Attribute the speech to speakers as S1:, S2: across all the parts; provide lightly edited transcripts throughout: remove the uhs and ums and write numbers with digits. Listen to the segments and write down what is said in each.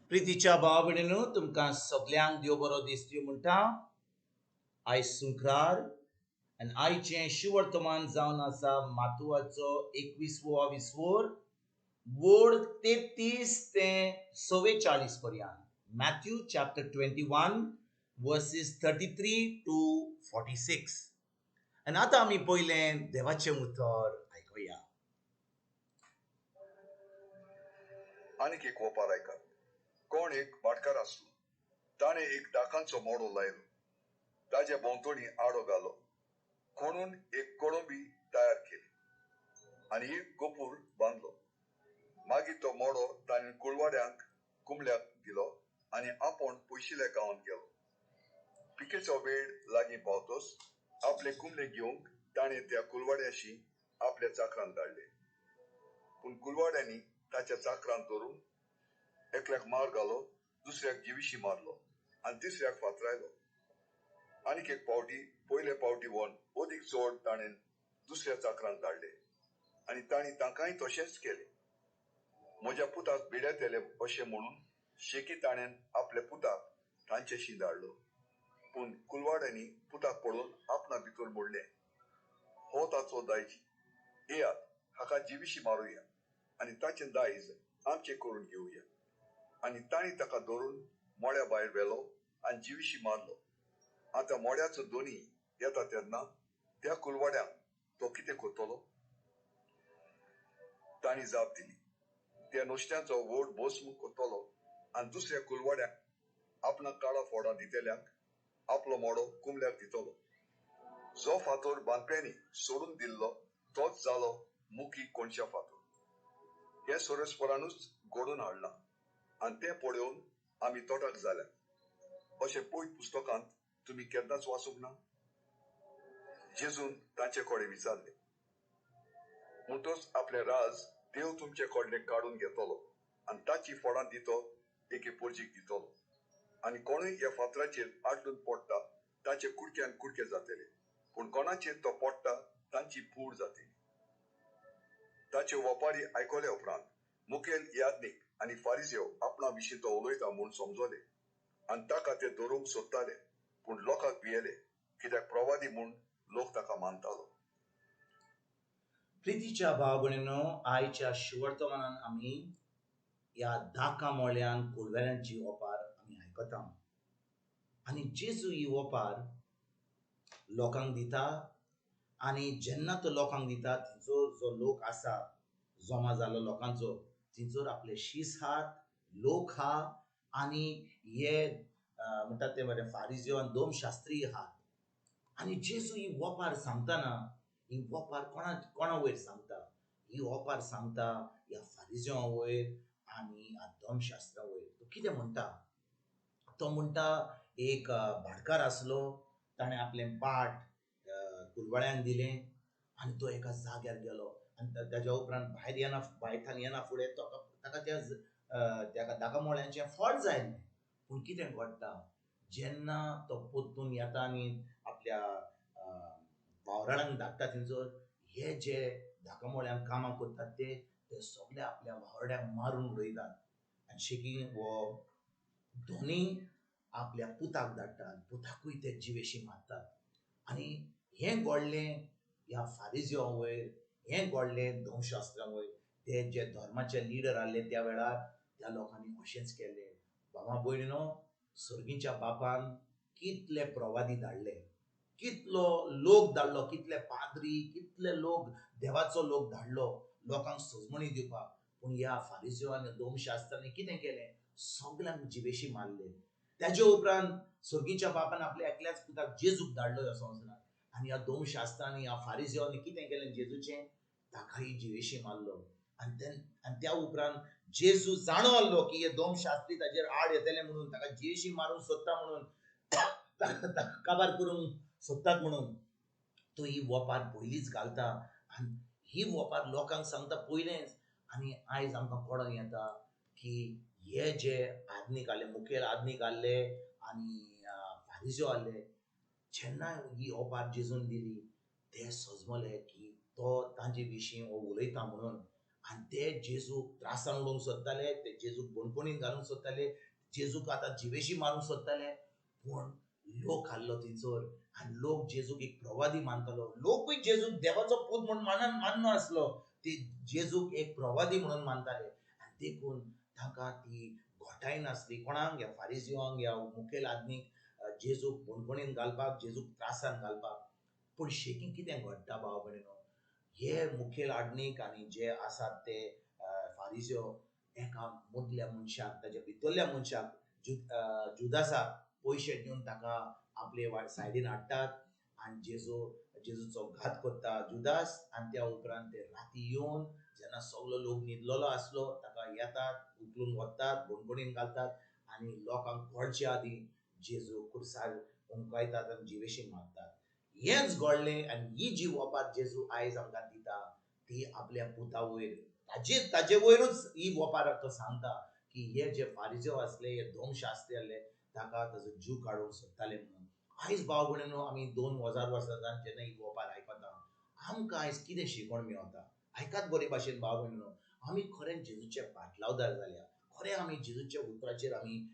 S1: प्रितीच्या भाव भयणीनो, तुमकां सगल्यांक देव बरो दीस दिवं म्हणटा. आयज शुक्रार आनी आयचें शिवर्तमान जावन आसा मातुवाचो 21वो विस्वोर वोड 33 ते 44 पर्यंत. Matthew chapter 21 verses 33 to 46. आनी आतां आमी पयलें देवाचें उतर आयकुया.
S2: आनीक एक ओपार आयकात. कोण एक भाटकार आसलो, ताणें एक दाकांचो मोडो लायलो, ताजे भोंवतणी आडो घालो, खणून एक कोळंबी तयार केली आनी एक गोपूर बांदलो. मागीर तो मोडो ताणें कुळवाड्यांक कुमल्याक दिलो आनी आपूण पयशिल्ल्या गांवांत गेलो. पिकेचो वेळ लागीं पावतोच आपले कुमले घेवंक ताणें त्या कुलवाड्याशी आपल्या चाकरांक धाडले. पूण कुलवाड्यांनी ताच्या चाकरांक धरून एकल्याक मार घालो, दुसऱ्याक जिविशी मारलो आनी तिसऱ्याक फातरायलो. आनीक एक पावटी पयले पावटी वन अदीक चड ताणें दुसऱ्या चाकरांक धाडले आनी तांणी तांकांय तशेंच केलें. म्हज्या पुताक भिडेतले अशें म्हणून शेकी ताणें आपल्या पुताक तांचेशी धाडलो. पूण कुलवाड्यांनी पुताक पळोवन आपणा भितर म्हणलें, हो ताचो दायजी, येयात हाका जिविशी मारुया आनी ताचें दायज आमचें करून घेवया. आनी तांणी ताका धरून मोड्या भायर व्हेलो आनी जिविशी मारलो. आतां मोड्याचो दोनी येता तेन्ना त्या कुलवाड्यांक तो कितें करतलो? तांणी जाप दिली, त्या नुस्त्यांचो व्हड भस्म करतलो आनी दुसऱ्या कुलवाड्यांक आपणाक काळा फोडां दितल्यांक आपलो मोडो कुमल्याक दितलो. जो फातोर बांदप्यांनी सोडून दिल्लो तोच जालो मुखी कोणच्या फातोर. हें सोरेस्परानूच घडोवन हाडलां आनी तें पळोवन आमी तोटाक जाल्या. अशें पयत पुस्तकांत तुमी केन्नाच वाचूंक ना? जेजून तांचे कडेन विचारलें, म्हणटच आपलें राज देव तुमचे कडलें काडून घेतलो आनी ताची फळां दितो एके पोरजीक दितलो. आनी कोणूय ह्या फातराचेर आडलून पडटा ताचे कुडक्यान कुडके जातले, पूण कोणाचेर तो पडटा तांची पूड जातली. ताचे वपारी आयकल्या उपरांत मुखेल याज्ञीक आनी फारिजेव आपणा विशीं तो उलयता म्हूण समजले आनी ताका ते धरूंक सोदताले, पूण लोकांक भियेले, कित्याक प्रवादी म्हूण लोक ताका मानतालो.
S1: प्रितीच्या भाव भयणीनो, आयच्या शिवर्तमानान आमी ह्या दाका मोळ्यान कुळवेल्यांची ओपार आमी आयकता. आनी जेजू ही ओपार लोकांक दिता आनी जेन्ना तो लोकांक दिता थंयसर जो लोक आसा जमा जाल्लो लोकांचो थंयसर आपले शीस हात लोक हा आनी हे म्हणटात ते बरें फारिज्यो आनी दोमशास्त्री आहात. आनी जेजू ही ओपार सांगतना ही ओपार कोणा कोणा वयर सांगता? ही ओपार सांगता ह्या फारिज्यां वयर आनी ह्या दोमशास्त्रा वयर. तो कितें म्हणटा? तो म्हणटा एक भाटकार आसलो, ताणें आपलें पाट कुलवाळ्यांक दिलें आनी तो एका जाग्यार गेलो आनी ताज्या उपरांत भायर येना, भायर येना फुडें ताका त्या ताका दाका मोळ्यांचें फळ जाय आसलें. पूण कितें घडटा, जेन्ना तो परतून येता आनी आपल्या वावराड्यांक धाडटा थंयसर, हे जे धाका मोळ्यांक कामां करतात ते ते सगळे आपल्या वावराड्यांक मारून उडयतात. आनी शेकी हो दोनी आपल्या पुताक धाडटा आनी पुताकूय ते जिवेशी मारतात. आनी हें घडलें ह्या फारिज्यां वयर, हें घडलें दोमशास्त्रां वयर. ते जे धर्माचे लिडर आहले त्या वेळार त्या लोकांनी अशेंच केलें. बाबा भयणीनो, सर्गीच्या बापान कितले प्रवादी धाडले, कितलो लोक धाडलो, कितले पाद्री, कितले लोक देवाचो लोक धाडलो लोकांक सजमणी दिवपाक. पूण ह्या फारिज्यो आनी दोमशास्त्रांनी कितें केलें? सगल्यांक जिवेशी मारले. ताजे उपरांत सर्गीच्या बापान आपल्या एकल्याच पुताक जेजूक धाडलो ह्या संवसारांत. आनी ह्या दोमशास्त्रांनी ह्या फारिज्यांनी कितें केलें जेजूचें? ताकाय जिवेशी मारलो. आनी आनी त्या उपरांत जेजू जाणो आहलो की हे दोमशास्त्री ताजेर आड येतले म्हणून, ताका जिवेशी मारूंक सोदता म्हणून, ताका काबार करूंक सोदतात म्हणून तो ही वोपार पयलींच घालता आनी ही वोपार लोकांक सांगता पयलेंच. आनी आयज आमकां कळोन येता की हे जे आधुनीक आहले, मुखेल आधुनीक आहले आनी फारिज्यो आहले, जेन्ना ही ओपार जेजून दिली ते सजमले की तो तांचे विशीं हो उलयता म्हणून. आनी ते जेजूक त्रासान उडोवंक सोदताले, ते जेजूक बणकोणीन घालूंक सोदताले, जेजूक आतां जिवेशी मारूंक सोदताले. पूण लोक आहलो थंयसर आनी लोक जेजूक एक प्रवादी मानतालो. लोकूय जेजूक देवाचो पूत म्हूण मानना आसलो, ते जेजूक एक प्रवादी म्हणून मानताले. आनी देखून तांकां ती घोटाय नासली कोणाक, ह्या फारिजिवांक, ह्या मुखेल आदमीक, जेजूक बणकोणीन घालपाक, जेजूक त्रासान घालपाक. पूण शेकी कितें घडटा भाव भयणीनो, हे मुखेल आडनीक आनी जे आसात ते फारिज्यो एका मदल्या मनशाक, ताच्या भितरल्या मनशाक, जुदासाक पयशे दिवन ताका आपले सायडीन हाडटात आनी जेजूचो घात करता जुदास. आनी त्या उपरांत ते राती येवन जेन्ना सगलो लोक न्हिदलेलो आसलो ताका येतात, उखलून वतात, बणकोणीन घालतात आनी लोकांक कळचे आदीं जेजू कुर्सार उमकायतात आनी जिवेशी मारतात. हेंच घडलें. आनी ही जी वपार जेजू आयज आमकां दिता ती आपल्या पुता वयर, ताजे वयरूच ही वपार तो सांगता की हे जे फारिज्यो आसले, हे धर्मशास्त्री आसले, ताका ताजो जीव काडूंक सोदताले म्हणून. आयज भाव भयणीनो, आमी 2000 वर्सां जावन जेन्ना ही वपार आयकता, आमकां आयज कितें शिकवण मेळटा? आयकात बरे भाशेन भाव भयणीनो, आमी खरेंच जेजूचे पाटलावदार जाल्या, खरें आमी जेजूच्या उतराचेर आमी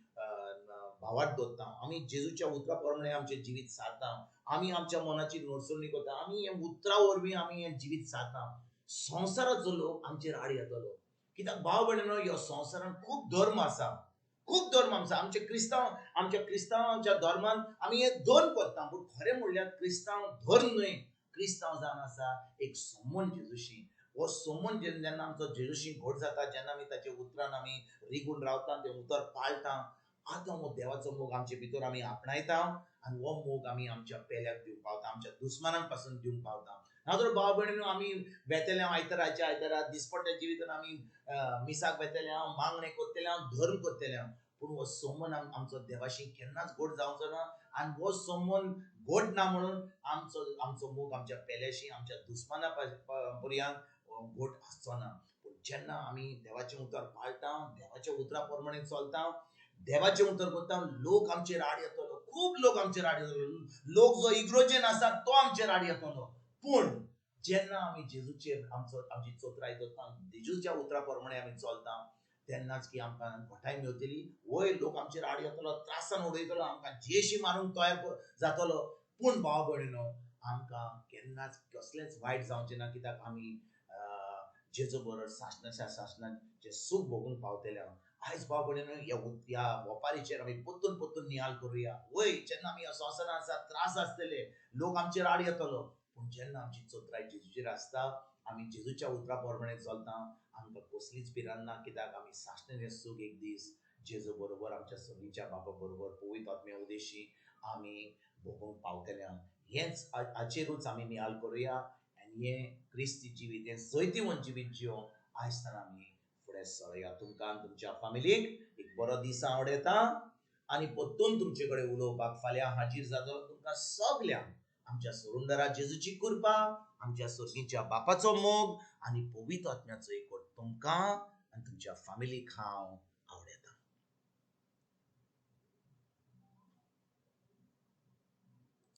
S1: भावार्थ दवरता, आमी जेजूच्या उतरा प्रमाणे आमचें जिवीत सारता, आमी आमच्या मनाची नडसणी करता, आमी हे उतरा वरवीं आमी हें जिवीत सारता. संवसाराचो लोक आमचेर आड येतलो. कित्याक भाव भयणीनो, ह्या संवसारान खूब धर्म आसा, खूब धर्म आसा. आमचे क्रिस्तांव, आमच्या क्रिस्तांवाच्या धर्मान आमी हे धर्म करता, पूण खरें म्हणल्यार क्रिस्तांव धर्म न्हय, क्रिस्तांव जावन आसा एक समन जेजूशी. हो समन जेन्ना आमचो जेजूशी घट जाता, जेन्ना आमी ताच्या उतरान आमी रिगून रावता, तें उतर पाळटा, आतां हो देवाचो मोग आमचे भितर आमी आपणायता आनी हो मोग आमी आमच्या पेल्याक दिवंक पावता, आमच्या दुस्मानांक पासून दिवंक पावता. ना तर भाव भयणीनो, आमी वेतले आयतराच्या आयतरा दिसपट्ट्या जिवितान आमी मिसाक वेतले हांव, मागणें करतले हांव, धर्म करतले हांव, पूण हो समन आमचो देवाशी केन्नाच गोड जावचो ना. आनी हो समन गोड ना म्हणून आमचो आमचो मोग आमच्या पेल्याशी, आमच्या दुस्माना पर्यंत गोड आसचो ना. पूण जेन्ना आमी देवाचें उतर पाळटा, देवाच्या उतरा प्रमाणे चलता, देवाचें उतर करता, लोक आमचेर आड येतलो, खूब लोक आमचेर आड येतलो. लोक जो इग्रोजेन आसा तो आमचेर आड येतलो. पूण जेन्ना आमी जेजूचेर आमचो आमची चोत्राय दवरता, जेजूच्या उतरा प्रमाणे आमी चलता, तेन्नाच की आमकां घटाय मेवतली. वय लोक आमचेर आड येतलो, त्रासान उडयतलो, आमकां जेशी मारूंक तयार जातलो, पूण भाव भयणीनो, आमकां केन्नाच कसलेंच वायट जावचें ना. कित्याक आमी जेजू बरोबर सासणाच्या सासणाचें सूख भोगूंक पावतले. आयज भाव भयणीनो, ह्या वपारीचेर आमी परतून परतून नियाळ करुया. वय जेन्ना आमी ह्या संवसारांत आसा, त्रास आसतले, लोक आमचेर आड येतलो, पूण जेन्ना आमची चोत्राय जेजूचेर आसता, आमी जेजूच्या उतरा प्रमाणे चलता, आमकां कसलीच भिरांत ना. कित्याक आमी सासणाचें सूख एक दीस जेजू बरोबर, आमच्या सगळींच्या बापा बरोबर, पवित्र आत्म्या उदेशी आमी भोगूंक पावतले. हेंच हाचेरूच आमी नियाळ करुया आनी हें क्रिस्ती जिवीत, हें जैतिवंत जिवीत जिवन आयज आमी फुडें सरुया. तुमकां तुमच्या फामिलीक एक बरो दीस आवडयता आनी परतून तुमचे कडेन उलोवपाक फाल्यां हाजीर जातलो. तुमकां सगल्यांक आमच्या सोरुंदरा जेजूची कृपा, आमच्या सर्गीच्या बापाचो मोग आनी पवित्र आत्म्याचो एकवट तुमकां आनी तुमच्या फामिलीक हांव